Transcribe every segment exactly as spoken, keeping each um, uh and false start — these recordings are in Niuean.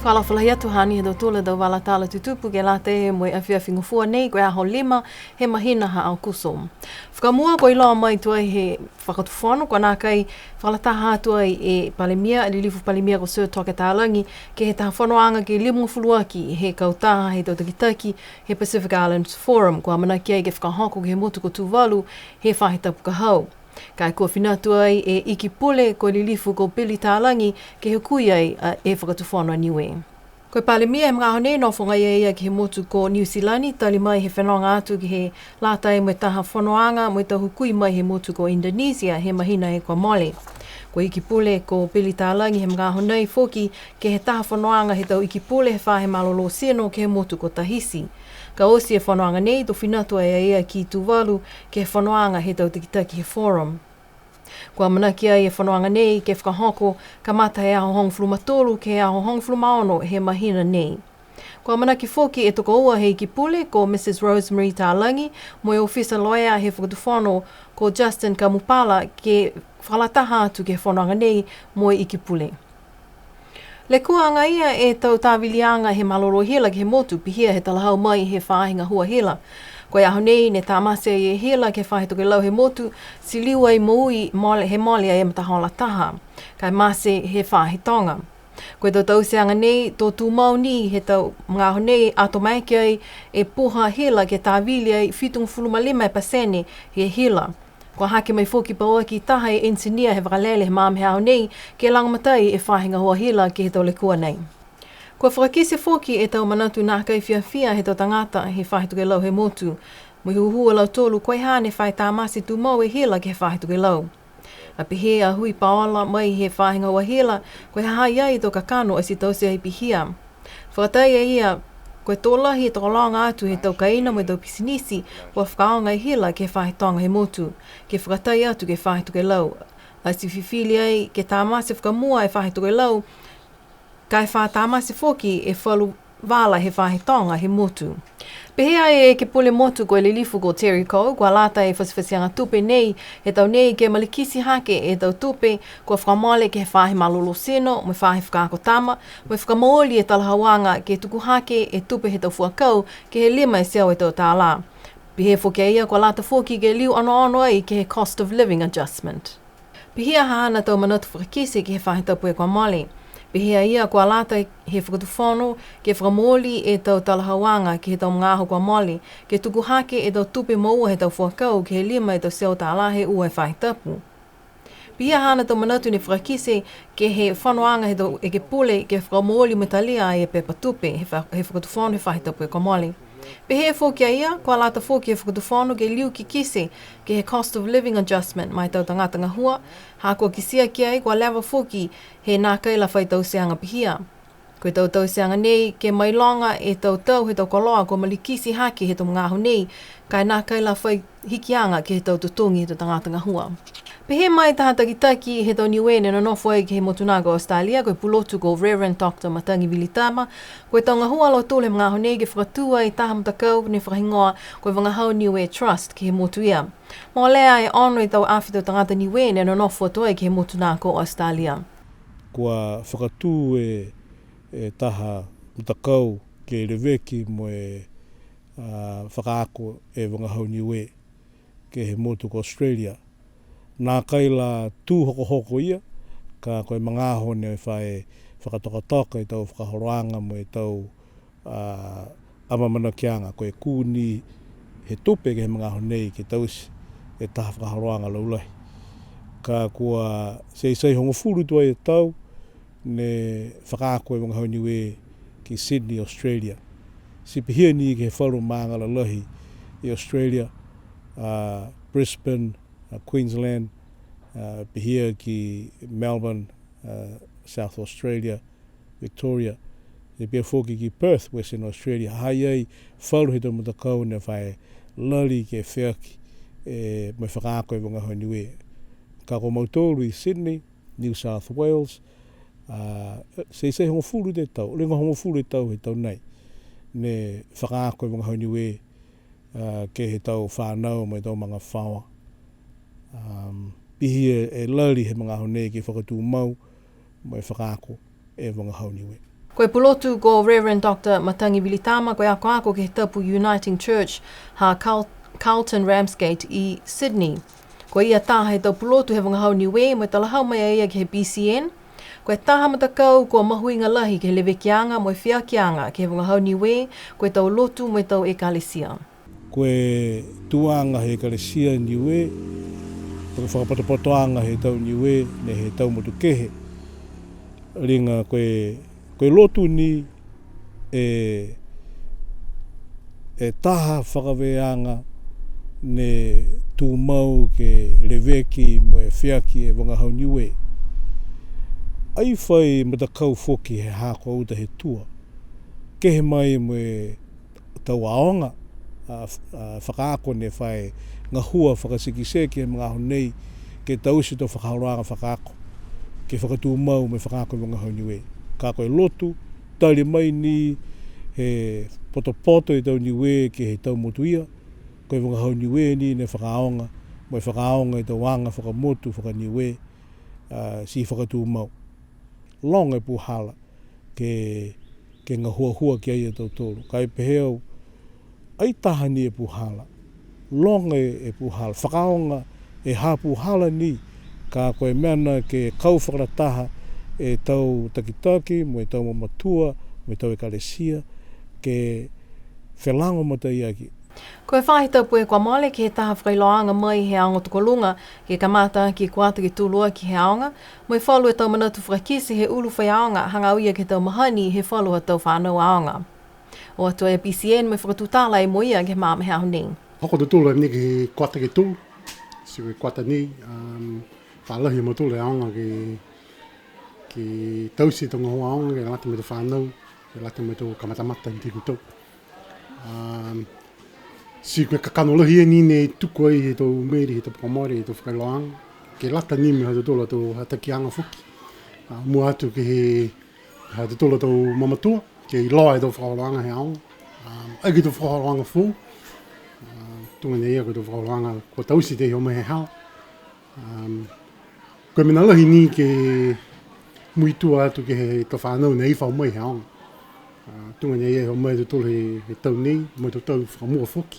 Fakaalofa lahi atu, hanei ha tautolu a tau vala tala tutupu ke lata mo e afiafi Gofua nei, ko e aho lima he mahina ha Aokuso. Fakamua, kua iloa mai tuai he Fakatufono, kua nākai fakalataha atu ai e Palemia, Lilifu Palemia ko Sir Toke Talagi, ke he taha fonoaga ke limagofulu aki he kautaha he tau takitaki he Pacific Islands Forum, kua amanaki ai ke fakahoko ke he motu ko Tuvalu he faahi tapu ka hau. Ka e kua fina atu ai e Iki Pule ko Lilifu ko Billy Talagi ke hukui ai a e Fakatufono a Niue. Ko e Palemia he magaaho nei, nofo agaia a ia ke he motu ko Niu Silani, tali mai he fenoga atu ke he lata mo e taha fonoaga mo e tau hukui mai he motu ko Indonesia he mahina kua mole. Ko e Iki Pule ko Billy Talagi he magaaho nei foki ke he taha fonoaga he tau Iki Pule he faahi malolō tino ke he motu ko Tahiti. Ka oti e fonoaga nei, to fina atu ai a ia ki Tuvalu ke he fonoaga he tau takitaki he Forum. Kua amanaki ai e fonoaga nei ke fakahoko kamata he aho hogofulu ma tolu ke he aho hogofulu ma ono he mahina nei. Kua amanaki foki e tokoua he Iki Pule ko Mrs Rosemary Talagi mo e ofisa loea he Fakatufono ko Justin Kamupala ke fakalataha atu ke he fonoaga nei mo e Iki Pule. Lekua agaia e tau taviliaga he malolō hila ke he motu, pihia he talahau mai he faahi gahua hila. Ko e aho nei ne tamate e hila ke he faahi tokelau he motu, ti liu ai moui mole, he mole ai e matahola taha, ka e mate he faahi toga. Ko e tau tauteaga nei, to tumau ni he tau magaaho nei, ato maeke ai e puha hila ke tavili ai fitugofulu ma lima e pasene he hila. Kua hake mai foki pauaki taha e enisinia he vakalele he magaaho nei ke lagomatai e faahi gahua hila ke he tau lekua nei. Kua fakakite foki e tau manatu nākai fiafia he tau tagata he faahi tokelau he motu. Mo e hūhū a lautolu ko e ha ne fai tamate tumau e hila ke he faahi tokelau. A pehē a Hui Paola mai he faahi gahua hila, ko e ha ha i ai e tau kakano ati taute ai pihia. Fakatai e ia, ko e to lahi e tokologa atu he tau kaina mo e tau pisinisi, kua fakaaoga e hila ke he faahi toga he motu, ke fakatai atu ke he faahi tokelau. Ati fifili ai ke tamate fakamua e faahi tokelau, ka e fa tamate foki e falu vala he faahi toga he motu. Pehē e Ekepule Motu ko e Lilifu ko Terry Coe, kua lata e fatifatiaga tupe nei he tau nei ke malikiti hake e tau tupe kua fakamole ke he faahi malolō tino, mo e faahi fakaako tama, mo e fakamooli e talahauaga ke tuku hake e tupe he tau fuakau ke he lima e teau e tau tālā. Pehē foki a ia kua lata foki ke liu onoono ai ke he cost of living adjustment. Pihia haana tau manatu fakakite ke he faahi tapu kua mole. Pihia ia kua lata he Fakatufono ke fakamooli e tau talahauaga ke he tau magaaho kua mole, ke tuku hake e tau tupe moua he tau fuakau ke he lima e tau teau tālā he ua e faahi tapu. Pihia haana tau manatu ne fakakite ke he fonoaga he tau Ekepule ke fakamooli mo e talia ai e pepa tupe he fa-, he Fakatufono he faahi tapu kua mole. Pehē foki a ia, kua lata foki he Fakatufono ke liu kikite ke he cost of living adjustment ma e tau tagata gahua, ha kua kitia ki ai kua leva foki he nākai la fai tauteaga pihia. Ko e tau tauteaga nei, ke mailoga e tau tau he tau koloa kua malikiti hake he tau magaaho nei, ka e nākai la fai hikiaga ke he tau totogi he tau tagata gahua. Pehē mai taha takitaki he tau Niue ne nonofo ai ke he motu nā ko Australia, ko e pulotu ko Reverend Doctor Matagi Vilitama, ko e tau gahua a lautolu he magaaho nei ke fakatū ai taha matakau ne fakahigoa ko e Vagahau Niue Trust ke he motu ia. Molea e ono e tau afe tau tagata Niue ne nonofo atu ai ke he motu nā ko Australia. Kua fakatū e, e taha matakau ke leveki mo e, a, fakaako e Vagahau Niue ke he motu ko Australia. Nākai la tū hokohoko ia, ka ko e magaaho ne fai fakatokatoka e tau fakaholoaga mo e tau, a, amaamanakiaga, ko e kū ni he tupe ke he magaaho nei ke taute e taha fakaholoaga laulahi. Ka kua teitei hogofulu tuai e tau ne fakaako e Vagahau Niue ki Sydney, Australia. Ti pihia ni ke he falu maaga lalahi i Australia, a, Brisbane, a, Queensland, a, pihia ki Melbourne, a, South Australia, Victoria, ti pihia foki ki Perth, Western Australia, ha ha i ai falu he tau matakau ne fai lali ke feaki, e, mo e fakaako e Vagahau Niue. Ka ko mautolu i Sydney, New South Wales, a, teitei hogofulu e tau, liga hogofulu e tau he tau nei, ne fakaako e Vagahau Niue, a, ke he tau fanau mo e tau magafaoa. Um, pihia e lali he magaaho nei ke fakatumau mo e fakaako e Vagahau Niue. Ko e pulotu ko Reverend Doctor Matagi Vilitama, ko e akoako ke he tapu Uniting Church ha Carl-, Carlton Ramsgate i Sydney. Ko ia taha he tau pulotu he vagahau Niue, mo e talahau mai a ia ke he B C N. Ko e taha matakau kua mahuiga lahi ke he levekiaga mo e feakiaga ke he vagahau Niue, ko e tau lotu mo e tau ekalesia. Ko e tuaga he ekalesia Niue, ko e fakapotopotoaga he tau Niue, ne he tau motu kehe. Liga ko e, ko e lotu ni e, e taha fakavēaga ne tumau ke leveki mo e feaki e vagahau Niue. Ai fai matakau foki he haaku a uta he tua. Kehe mai mo e tau aoga, a, f-, a, fakaako ne fai gahua fakasekiseki he magaaho nei, ke taute e tau fakaholoaga fakaako, ke fakatumau mo e fakaako e vagahau Niue. Ka ko e lotu, tali mai ni he potopoto he tau Niue ke he tau motu ia, ko e vagahau Niue ni ne fakaaoga, mo e fakaaoga e tau aga fakamotu, faka-Niue, a, ti fakatumau. Loga e puhala ke, ke gahuahua ki ai a tautolu. Ka e pehē au, ai taha ni e puhala. Loga e, e puhala. Fakaaoga e ha puhala ni, ka ko e mena ke kau fakalataha e tau takitaki, mo e tau mamatua, mo e tau ekalesia, ke felagomataiaki. Ko e faahi tapu kua mole ke he taha fakailoaaga mai he aoga tokoluga, ke kamata ke kuata ke tuluaki he aoga, mo e falu e tau manatu fakakite he ulu faiaoga, hagaao ia ke he tau mahani he falu a tau fanau aoga. O atu e B C N mo e fakatutala ai mo ia ke he magaaho nei. Hoko a tautolu a nei ke he kuata ke tolu, ti ko e kuata nei, um, fa lahi a mautolu e aoga ke, ke taute e tau gahua aoga, ke lata mo e tau fanau, ke lata mo e tau kamatamata he tau. Um, ti ko e kakano lahi a nei ne tuku ai he tau meli, he tau pakamore, he tau fakailoaaga. Ke lata ni mo e ha tautolu a tau hatakiaga foki. A, mua atu ke he ha tautolu a tau mamatua, ke iloa e tau fakaholoaga he aoga. Um, ai ke he tau fakaholoaga foou. Um, tuga ni a ia ko e tau fakaholoaga kua taute he o mai he hala. Um, ko e mena lahi ni ke muitua atu ke he tau fanau ne ai fa o mai he aoga. A, tuga ni a ia he o mai a tautolu he, he tau nei, mo e tau tau fakamua foki.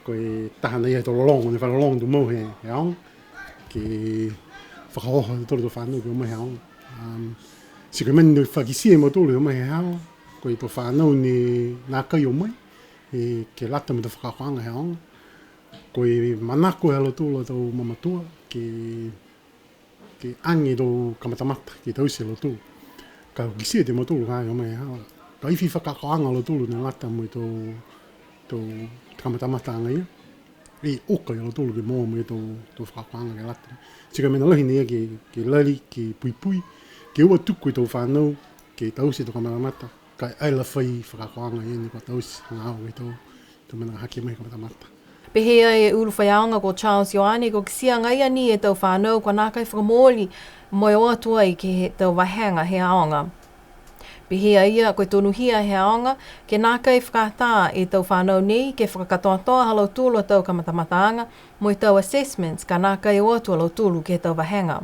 Ko e taha ni a ia he tau lologo, ne fa lologo tumau he, he aoga. Ke fakaohooho a tautolu tau fanau ke o mai he aoga. Um, ti ko e mena ne fa kitia e mautolu he o mai he hala, ko e tau fanau ne nākai o mai, e, ke lata mo e tau fakaakoaga he aoga. Ko e manako he ha lautolu a tau mamatua, ke, ke age e tau kamatamata, ke taute e lautolu. Ka kitia e mautolu ka e o mai he hala. Ka ai fai fakaakoaga a lautolu ne lata mo e tau, tau kamatamataaga ia. E uka ia lautolu ke moua mo e tau, tau fakaakoaga ke lata. Ti ko e mena lahi ni a ia ke, ke lali, ke puipui, ke ua tuku e tau fanau, ke taute e tau kamatamata. Ka e ai la fai fakaakoaga ia ne kua taute hagaao ke he tau, tau mena hake mai he kamatamata. Pehē e ulu faiaoga ko Charles Ioane, kua kitia agaia ni e tau fanau kua nākai fakamooli mo e o atu ai ke he tau vahega he aoga. Pehē a ia, ko e tonuhia he aoga, ke nākai fakaatā e tau fanau nei, ke fakakatoatoa ha lautolu a tau kamatamataaga, mo e tau assessments, ka nākai o atu a lautolu ke he tau vahega.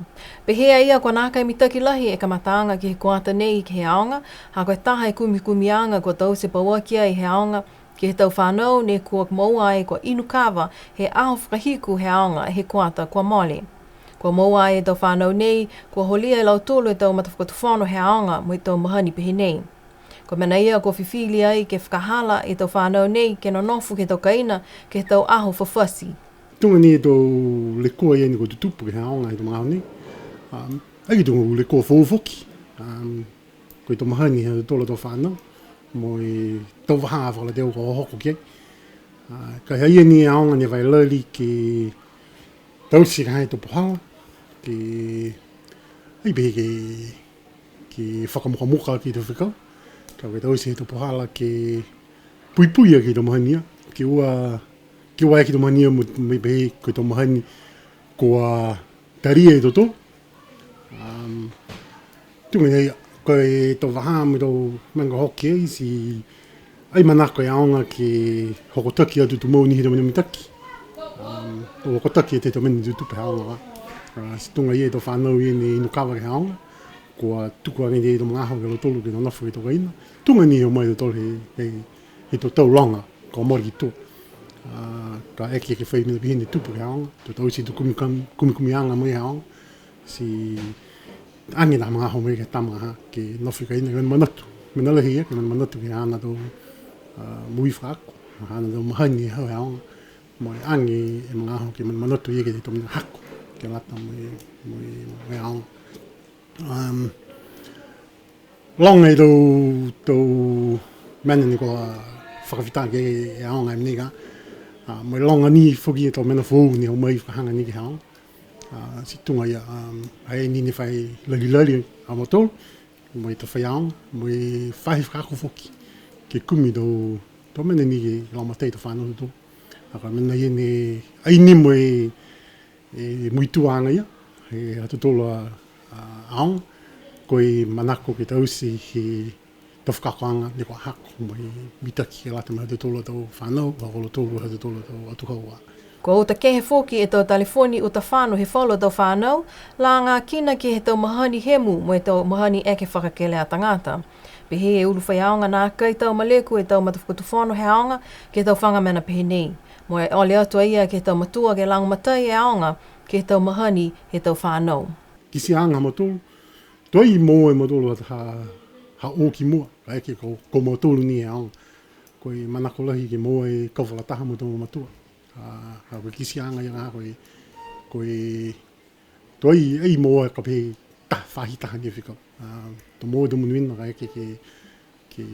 Pehē a ia kua nākai mitaki lahi e kamataaga ke he kuata nei ke he aoga, ha ko e taha e kumikumiaga kua taute pauaki ai he aoga, ke he tau fanau ne kua moua ai kua inu kava he aho fakahiku he aoga he kuata kua mole. Kua moua ai e tau fanau nei, kua holia e lautolu e tau matafakatufono he aoga mo e tau mahani pehē nei. Ko e mena ia kua fifili ai ke fakahala e tau fanau nei ke nonofo ke he tau kaina, ke he tau aho fafati. Tuga ni e tau lekua ia ne kua tutupu ke he aoga he tau magaaho nei. Um, ai ke he tau lekua foou foki. Um, ko e tau mahani he ha tautolu a tau fanau. Mo e tau vahā fakalataha kua hohoko ki ai. Uh, ka e ha ia ni e aoga ne fai lali ke taute ka e tau puhala. Ke, ai pehē ke ke fakamukamuka aki e tau fekau. Ka ko e taute e tau puhala ke puipui aki e tau mahani ia. Ke ua, ke ua aki e tau mahani ia mo, mo e pehē ko e tau mahani kua talia e tau tolu. Um, tuga ni a ia, ko e tau vahā mo e tau mena ka hoki ai ti ai manako e aoga ke hokotaki atu tumau ni he tau mena mitaki. Um, to hokotaki e tau mena tutupu he aoga. Uh, ti tuga ia e tau fanau ia ne inu kava ke he aoga. kua tuku age ni e tau magaaho ke lautolu ke nonofo ke he tau kaina. Tuga ni o mai a tautolu he, he, he tau tau loga, kua mole ki tua. A, ka eke ke fai mena pihia ni tupu ke he aoga, to taute e tau kumi kam-, kumikumiaga mai he aoga. Ti age e tau magaaho mai ke he tama ha, ke nofo e kaina, ke mena manatu. Mena lahi ia, ke mena manatu ke he haana tau, a, moui fakaako, haana tau mahani he aoga. Mo e age e magaaho ke mena manatu ia ke he tau mena hako, ke lata mo e, mo e, mo e aoga. Um, loga e tau, tau mena ne kua fakafita ke he aoga e mena ka. A, mo e loga ni foki e tau mena foou ne o mai fakahaga ni ke he aoga. A, ti tuga ia, um, ai ni ne fai lali lali a mautolu, mo e tau faiaoga, mo e faahi fakaako foki. Ke kumi tau, tau mena ni ke lagomatai e tau fanau ha tautolu. A, ko e mena ia ne, ai ni mo e, e muituaga ia, he ha tautolu a, a, aoga, ko e manako ke taute he tau fakaakoaga ne kua hako, mo e mitaki ke lata mo e ha tautolu a tau fanau, ha ko lautolu ha tautolu a tau atuhau a. Kua uta kehe foki e tau telefoni uta fano he falu a tau fanau, lagakina ke he tau mahani hemu mo e tau mahani eke fakakelea tagata. Pehē e ulu faiaoga nākai tau maleku e tau matafakatufono he aoga ke he tau faga mena pehē nei. Mo e ole atu a ia ke he tau matua ke lagomatai e aoga ke he tau mahani he tau fanau. Kitiaaga ha mautolu, to ai moua e mautolu ha, ha, ha o ki mua, kaeke ko, ko mautolu ni e aoga. Ko e manako lahi ke moua e kau fakalataha mo e tau matua. A, ha ko e kitiaaga ia ha ko e, ko e, to ai, ai moua ka pehē taha, faahi taha ni e fekau. A, to moua e tau monuina kaeke ke, ke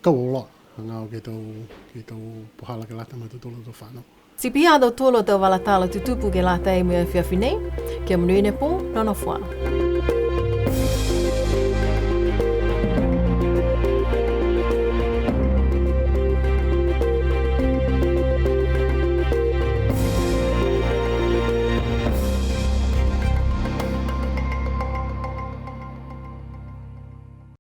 kau auloa hagaao ke he tau, ke he tau puhala ke lata mo e ha tautolu a tau fanau. Ti pihia ha tautolu a tau vala tala tutupu ke lata mo e afiafi nei, kia monuina e pō, nonofo ā.